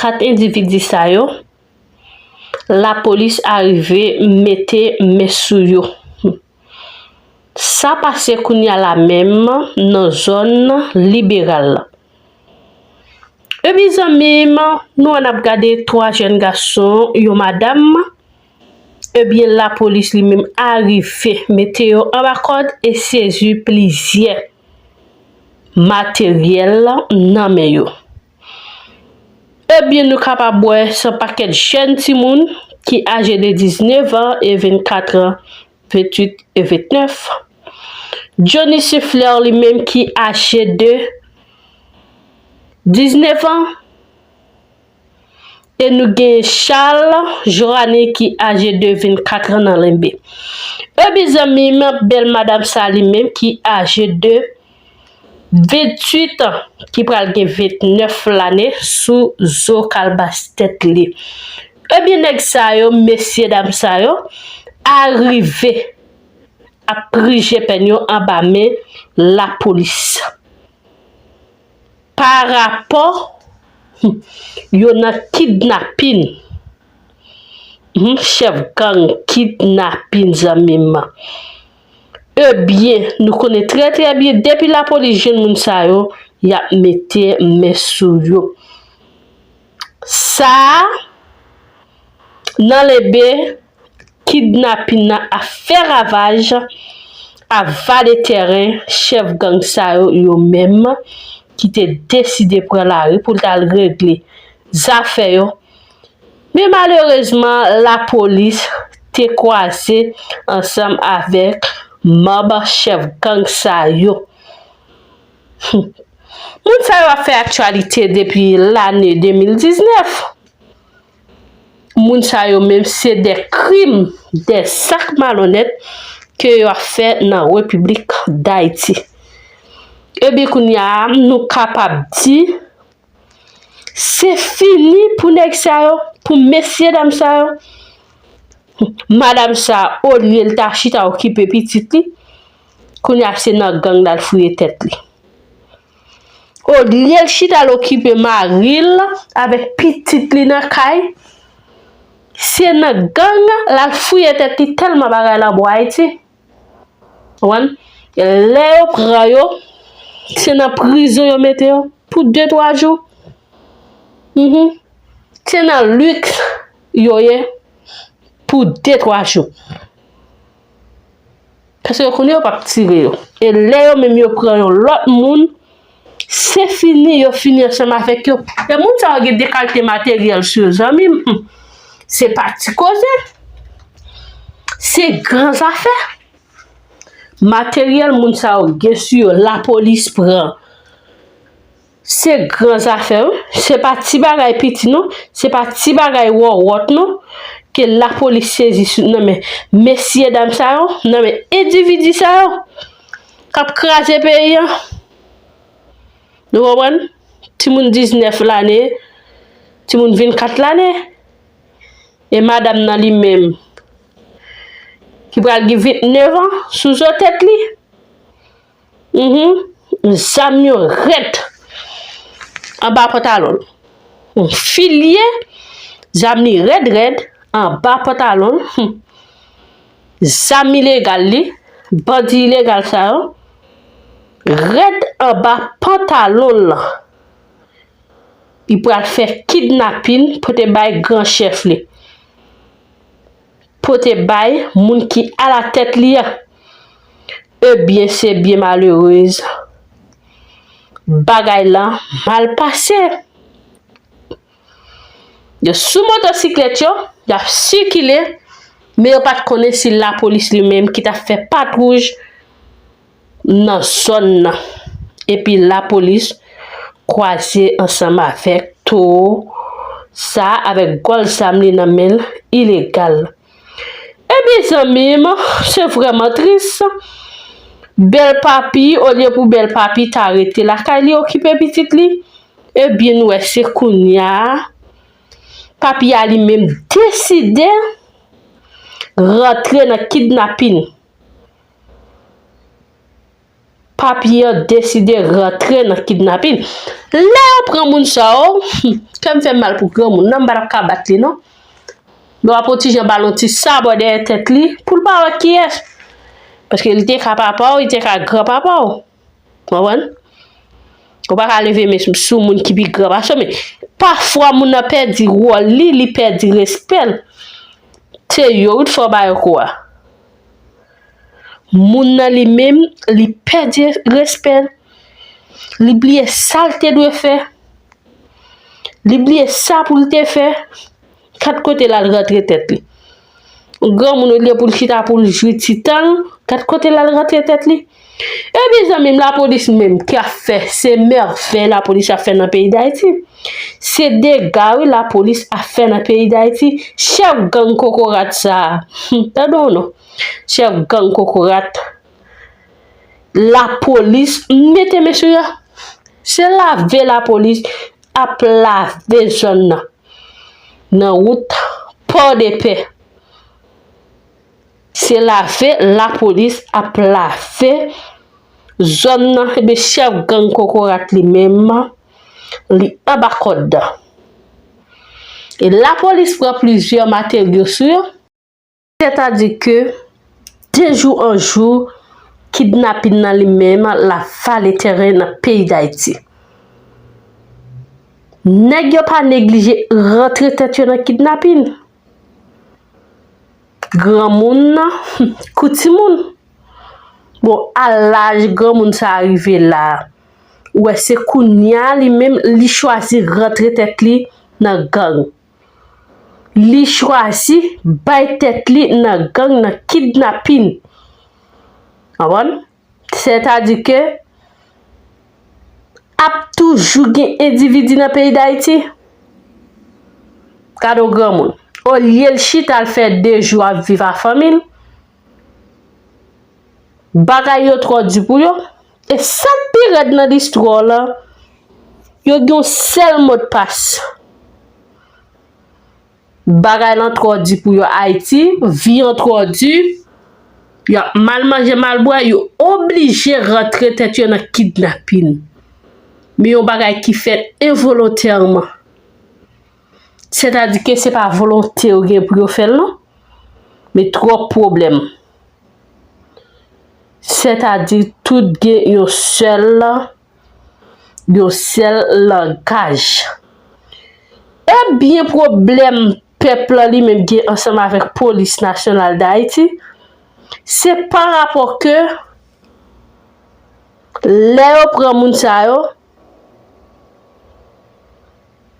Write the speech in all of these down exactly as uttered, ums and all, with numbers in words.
Kat endividi sa yo, lapolis arive mete men sou yo. Sa pase kounye a la menm nan zòn Liberal la. Ebyen zanmi m, nou ann ap gade twa jèn gason, yon madanm. Ebyen lapolis li menm arive mete yo anba kòd e sezi plizyè materyèl nan men yo. Ebyen nou kapab wè se yon pakèt jèn timoun ki aje de diznèf an e vennkat an, venntuit e vennèf. Johnny Siffler li menm ki aje de diznèf an. E nou gen Charles Joanny ki aje de vennkat an nan Lenbe. Ebyen zanmi m, bèl madanm sa li menm ki aje de venntuit an, ki pral gen vennèf lane sou zo kalbas tèt li. Ebyen nèg sa yo, mesye dam sa yo, arive ap prije pèn yo anba men lapolis. Pa rapò yo nan kidnapin. Chèf gang kidnapin zanmi m. Ebyen nou konnen trè trè byen depi lapolis jwenn moun sa yo, y ap mete men sou yo. Sa a nan Lenbe, kidnapin nan ap fè ravaj, ap vale tèren chèf gang sa yo, yo menm ki te deside pran lari pou l t al regle zafè yo. Men malerezman lapolis te kwaze ansanm avèk manm chèf gang sa yo. Moun sa yo ap fè aktyalite depi lane de mil diznèf. Moun sa yo menm se de krim, de zak malonèt ke yo ap fè nan Repiblik Dayiti. Ebyen kounye a nou kapab di se fini pou nèg sa yo, pou mesye dam sa yo. Madanm sa olye l ta chita okipe pitit li, kounye a se nan gang l al fouye tèt li. Olye l chita l okipe mari l avèk pitit li nan kay, se nan gang l al fouye tèt li tèlman bagay la bò Ayiti. Konprann? Lè yo pran yo, se nan prizon yo mete yo pou de twa jou. Mhm. Se nan liks yo ye pou de twa jou. Paske yo konnen yo p ap tire yo. E lè yo menm yo pran yon lòt moun, se fini, yo fini ansanm avèk yo. E moun sa yo gen de kalite materyèl sou yo, zanmi m. Hmm. Se pa ti koze. Se gran zafè. Materyèl moun sa yo gen sou yo, lapolis pran. Se gran zafè, wi. Se pa ti bagay piti, non. Se pa ti bagay wòwòt, non. Ke lapolis sezi sou, nan men mesye dam sa yo, nan men endividi sa yo, k ap kraze peyi a. Nou konprann? Timoun diznèf lane, timoun vennkat lane. E madanm nan li menm, ki pral gen vennèf an sou zo tèt li. Mhm. Zam yo rèd anba pantalon l. Yon filye, zam li rèd rèd anba pantalon l. Hmm. Zam ilegal li, bandi ilegal sa yo, rèd anba pantalon l. Li pral fè kidnapin, pote bay gran chèf li. Pote bay moun ki alatèt li a. Ebyen, se byen malerez. Bagay lan mal pase. Yo sou motosiklèt yo, y ap sikile, men yo pa t konnen si lapolis li menm ki t ap fè patwouj nan zòn nan. Epi lapolis kwaze ansanm avèk towo sa avèk gòl zam li nan men l ilegal. Ebyen zanmi m, se vrèman tris. Bèl papi, olye pou bèl papi ta rete lakay li okipe pitit li, ebyen n wè se kounye a papi a li menm deside rantre nan kidnapin. Papi an deside rantre nan kidnapin. Lè yo pran moun sa yo, kè m fè m mal pou granmoun nan, m pa t ap ka bat li non. Lè w ap yon ti jan ba l yon ti sabò dèyè tèt li, pou l pa wè kiyès. Paske li te ka papa w, li te ka granpapa w. Konprann? Ou pa ka leve men sou moun ki pi gran pase w, men pafwa moun nan pèdi wòl li, li pèdi respè l. Se yo wi t fò ba yo kou a. Moun nan li menm, li pèdi respè l. Li bliye sa l te dwe fè. Li bliye sa pou l te fè. Kat kote l al rantre tèt li. Granmoun olye pou l chita pou l jwi ti tan l, kat kote l al rantre tèt li. Ebyen zanmi m, lapolis menm ki ap fè, se mèvèy lapolis ap fè nan peyi Dayiti. Se dega wi lapolis ap fè nan peyi Dayiti. Chèf gang kokorat sa a. Tande w non. Chèf gang kokorat. Lapolis mete men sou yo. Se lave lapolis ap lave zòn nan. Nan wout Pòdepè. Se lave lapolis ap lave zòn nan. Ebyen chèf gang kokorat li menm, li anba kòd. E lapolis pran plizyè materyo sou yo. Sètadi ke de jou an jou, kidnapin nan li menm l ap vale tèren nan peyi Dayiti. Nèg yo pa neglije rantre tèt yo nan kidnapin. Granmoun, kou timoun. Bon, a laj granmoun sa a rive la, ou wè se kounye a li menm li chwazi rantre tèt li nan gang. Li chwazi bay tèt li nan gang, nan kidnapin. Konprann? Sètadi ke ap toujou gen endividi nan peyi Dayiti. Gade yon granmoun. Olye l chita l fè de jou ap viv a fanmi l, bagay yo twò di pou yo. E sa k pi rèd nan listwa w lan, yo gen yon sèl modpas. Bagay lan twò di pou yo Ayiti, vi an twò di, y ap mal manje, mal bwè, yo oblije rantre tèt yo nan kidnapin. Men yon bagay ki fèt envolontèman. Sètadi ke se pa volonte yo gen pou yo fè l non, men twòp pwoblèm. Sètadi tout gen yon sèl, yon sèl langaj. Ebyen pwoblèm pèp lan li menm gen ansanm avèk Polis Nasyonal Dayiti, se pa rapò ke lè yo pran moun sa yo,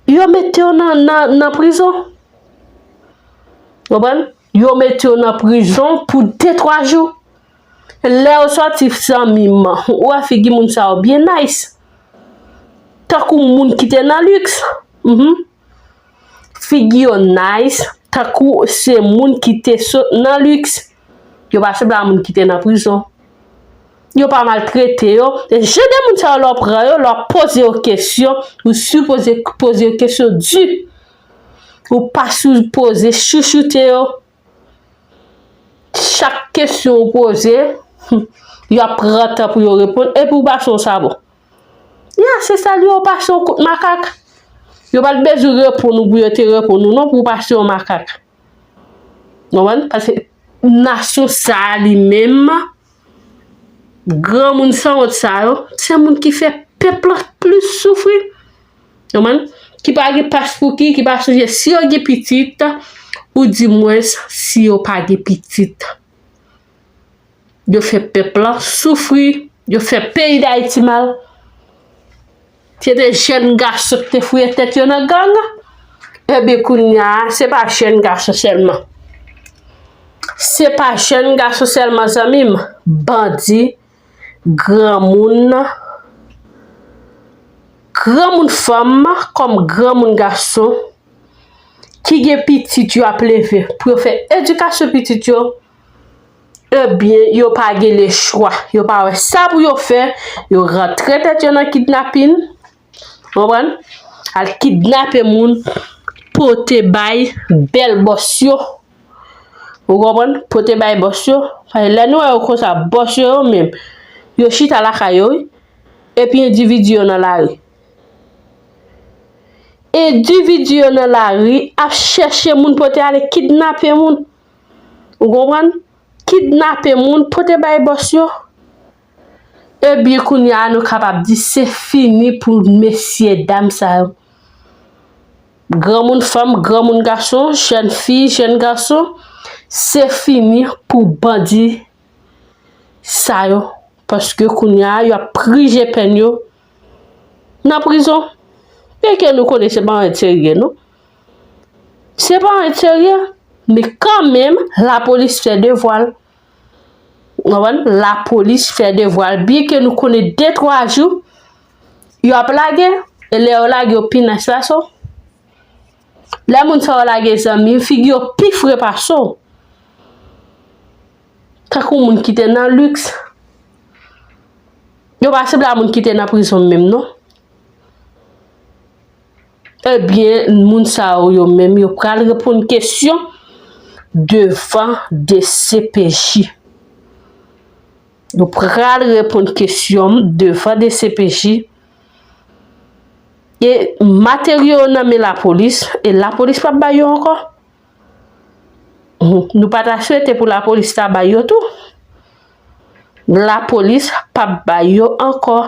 yo mete yo nan, nan, nan prizon. Konprann? Yo mete yo nan prizon pou de twa jou. Lè yo sòti zanmi m, ou wè figi moun sa yo byen nice. Tankou moun ki te nan liks. Mhm. Figi yo nice, tankou se moun ki te sot nan liks. Yo pa sanble a moun ki te nan prizon. Yo pa maltrete yo. E jan de moun sa yo, lè w pran yo, lè w ap poze yo kesyon, ou sipoze poze yo kesyon di. Ou pa sipoze chouchoute yo. Chak kesyon ou poze, y ap pran tan pou yo reponn, epi ou pase yon sabò. Ya, se sa l ye, ou pase yon kout makak. Yo pa t bezwen reponn ou pou yo te reponn ou non, pou w pase yon makak. Konprann? Paske nasyon sa a li menm, granmoun sanwont sa yo, se moun ki fè pèp la plis soufri. Konprann? Ki pa gen paspouki, ki pa sonje si yo gen pitit, ou di mwens si yo pa gen pitit. Yo fè pèp la soufri, yo fè peyi Dayiti mal. Se te jèn gason ki te fouye tèt yo nan gang. Ebyen kounye a, se pa jèn gason sèlman. Se pa jèn gason sèlman, zanmi m. Bandi, granmoun, granmoun fanm kòm granmoun gason ki gen pitit yo ap leve pou yo fè edikasyon pitit yo, ebyen, yo pa gen lechwa. Yo pa wè sa pou yo fè, yo rantre tèt yo nan kidnapin, konprann? Al kidnape moun, pote bay bèl bòs yo. Ou konprann? Pote bay bòs yo. Paske lè nou wè yo konsa, bòs yo, yo menm, yo chita lakay yo, wi. Epi endividi yo nan lari. Endividi yo nan lari ap chèche moun pou te ale kidnape moun. Ou konprann? Kidnape moun pou te bay bòs yo. Ebyen, kounye a, nou kapab di se fini pou mesye dam sa yo. Granmoun fanm, granmoun gason, jèn fi, jèn gason, se fini pou bandi sa yo. Paske kounye a, y ap prije pèn yo nan prizon. E ke nou konnen se pa anyen serye, non. Se pa anyen serye, men kanmenm, lapolis fè devwa l. Ou konprann? Lapolis fè devwa l. Byen ke nou konnen de twa jou, yo ap lage, e lè yo lage, yo pi nice pase w. Lè moun sa yo lage zanmi, figi yo pi fre pase w. Tankou moun ki te nan liks. Yo pa sanble a moun ki te nan prizon menm, non. Ebyen, moun sa yo, yo menm, yo pral reponn kesyon devan D C P J. Yo pral reponn kesyon devan D C P J. E materyo yo nan men lapolis, e lapolis p ap bay yo ankò. Nou pa ta swete pou lapolis ta bay yo tou. Lapolis p ap bay yo ankò.